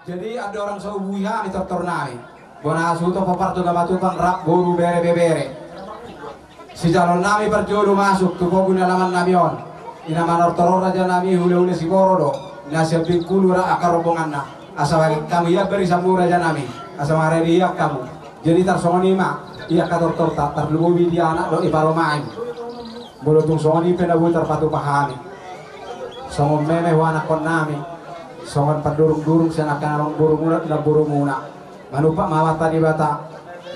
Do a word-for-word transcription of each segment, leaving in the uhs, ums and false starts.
Jadi andorang so hubuhi hami tortor nami, bona hasuhuton pomparan tu Debata Tuhan, rap boru, bere, ibebere. Sijaloon nami parjolo masuk tu pogu ni alaman nami on. I na manortor on raja nami, hulahula Siboro do, na sian Bengkulu rap angka rombonganna. Asa bahen hamu ian barisanmu raja nami, asa mangarade ian hamu. Jadi tarsongon i ma i angka tortorta, tarlumobi di anak dohot di parumaen. Molo tung songon i pe na boi tarpatupa hami. Songon meme huanakkon nami, songon pandurung-durung sian angka na amangborumuna, namborumuna. Manumpak ma hata ni Debata,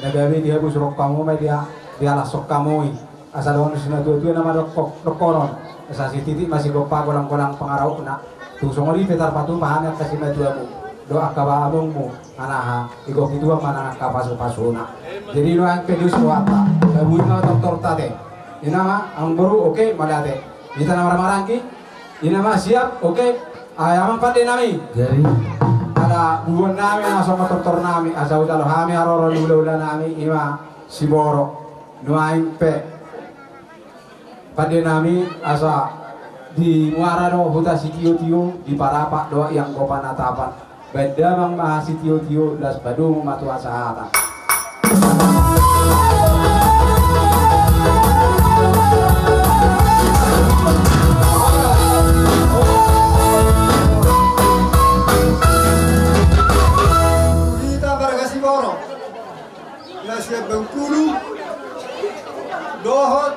na gabe dihabusuhon hamu ma i, dia, dialashon hamu i. Asa dohonon ni natua-tua nama dohon, dohonon. Asa sititik ma sigompa, golang-golang pangarahutna. Tung songon i pe tarpatupa hami angka simatuamu dohot angka amongmu. Anaha, igohi Tuhan ma nang angka pasu-pasuna. Jadi nuaeng pe dos rohanta. Gabe i ma tortorta te. I na ma, amangboru, oke, mauliate. Hita na marhahamaranggi. I na ma, siap, oke. Ai amang pande nami. Jadi. Ala bubuan nami na songon tortor nami, asa hujalo hami haroro ni hulahula nami, i ma Siboro. Nuaeng pe pande nami, asa di muara do huta sitio-tio, di parapak do ianggo panatapan. Baen damang ma sitio-tio, laos padomu ma tu hasahatan. Hita marga Siboro. Na sian Bengkulu dohot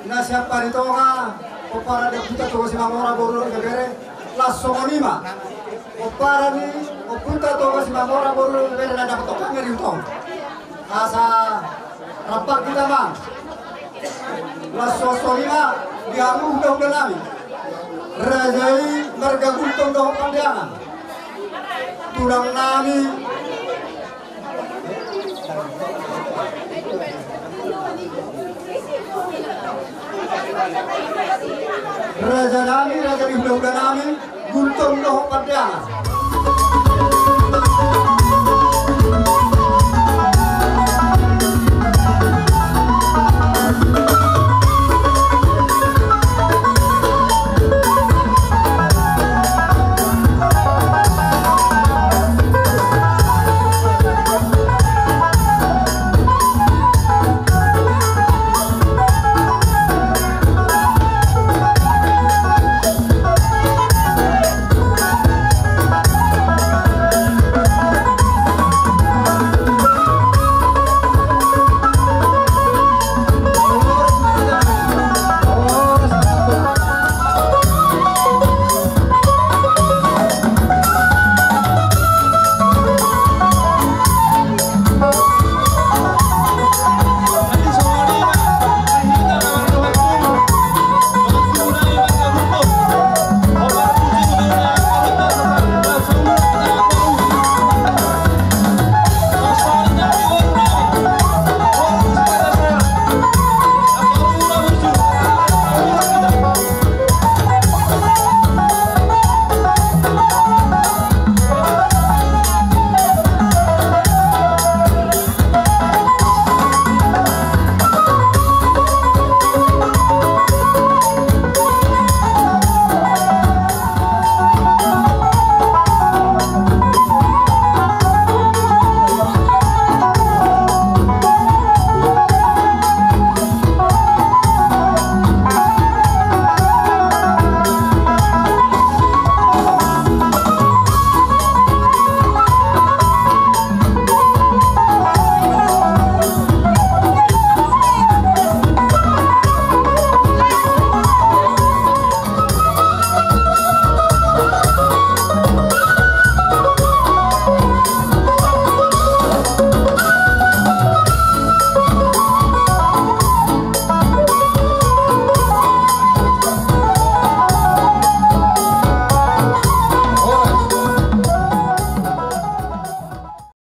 na sian Paritonga, pomparan ni Ompunta Toga Simamora boru dohot ibebere, laos songon i ma pomparan ni Ompunta Toga Simamora boru dohot ibebere na dapot tongka nang di huta on. Asa rampak hita ma. Laos songon i ma di hamu hulahula nami. Raja i marga Gultom dohot Pandeangan. Tulang nami. Raja nami, raja ni hulahula nami, Gultom dohot Pandeangan.